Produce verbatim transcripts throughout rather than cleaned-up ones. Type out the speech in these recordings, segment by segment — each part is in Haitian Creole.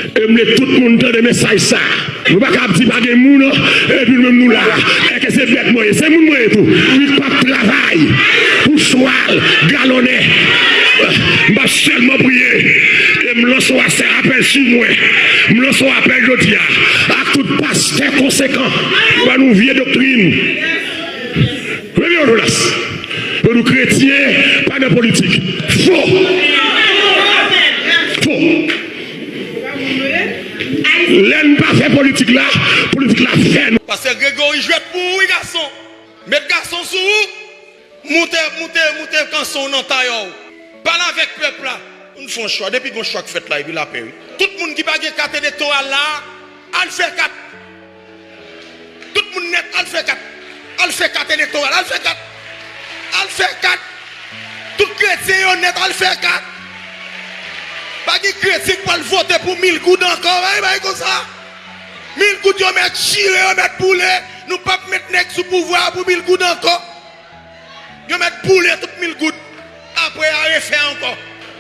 E m vle tout moun tande mesaj sa. Nou pa ka ap di pa gen moun, epi nou menm nou la. Èske se bèt mwen ye? Se moun mwen ye tou. Li k ap travay pou chwal galonnen. M ap sèlman priye. E m lanse yon apèl sou mwen. M lanse yon apèl jodi a. Ak tout pastè konsekan. Yo ba nou vye doktrin. Premye Jonas, pou nou kretyen pa nan politik. Fo! Fo! Lè n pa fè politik la, politik la fè nou. Pastè Gregory jwèt pou ou wi gason. Met gason sou ou. Moute, moute, moute kanson w nan tayè w. Pale avèk pèp la. Pou n fè yon chwa. Depi gon chwa k fèt la, epi lapè wi. Tout moun ki pa gen kat elektoral la, al fè kat. Tout moun nèt, al fè kat. Al fè kat elektoral, al fè kat. Al fè kat. Tout kretyen yo nèt, al fè kat. Pa gen kretyen k pral vote pou mil goud ankò, bay, bay konsa. Mil goud yo mèt chire, yo mèt boule. Nou p ap met nèg sou pouvwa a pou mil goud ankò. Yo mèt boule tout mil goud. Apre a refè ankò.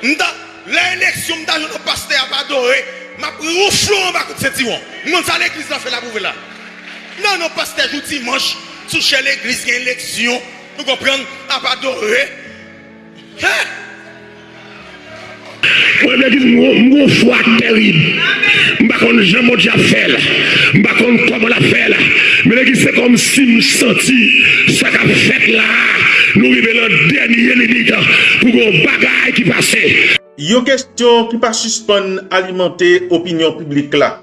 M ta, lè eleksyon, m ta jwenn yon pastè ap adore, m ap woufle w anba kout sentiwon. M konn sa legliz la fè l ap ouvri la. Nan non pastè jou dimanch, sou chè legliz gen eleksyon, nou konprann, ap adore. Hen! Mwen legliz m gon, m gon fwa k terib. M pa konn jan Bondye ap fè l. M pa konn kòman l ap fè l. Men legliz se kòmsi m santi sa k ap fèt la a, nou rive nan dènye minit pou gon bagay ki pase. Yon kesyon ki pa sispann alimante opinyon piblik la.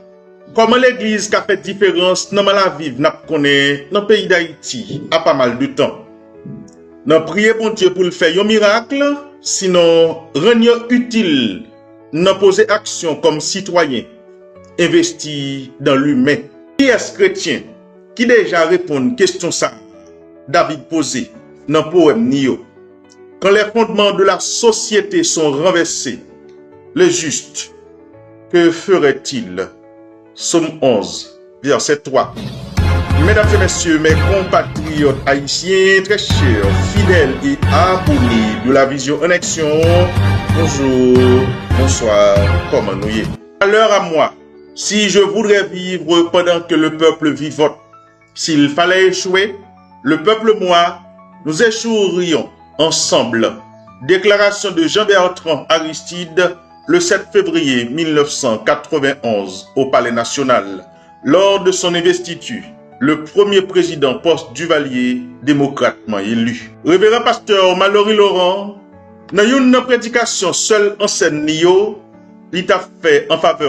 Kòman legliz ka fè diferans nan malaviv n ap konnen nan peyi Dayiti apa mal de tan? Nan priye Bondye pou l fè yon mirak, sinon rann yo itil nan poze aksyon kòm sitwayen, envesti dan limen. Kiyès kretyen ki deja reponn kesyon sa a David poze nan powèm ni yo? Quand les fondements de la société sont renversés, le juste, que ferait-il? Psaume onze, verset trois. Mesdames et messieurs, mes compatriotes haïtiens, très chers fidèles et abonnés de la Vision en Action, bonjour, bonsoir, comment nous y est? Malheur à moi, si je voudrais vivre pendant que le peuple vivote, s'il fallait échouer, le peuple moi, nous échouerions ensemble. Déclaration de Jean-Bertrand Aristide le sept février mille neuf cent quatre-vingt-onze au Palais national, lors de son investiture, le premier président post-Duvalier démocratement élu. Révérend pasteur Malory Laurent, nan youn nan predikasyon sèl an sèn li yo, li t ap fè an favè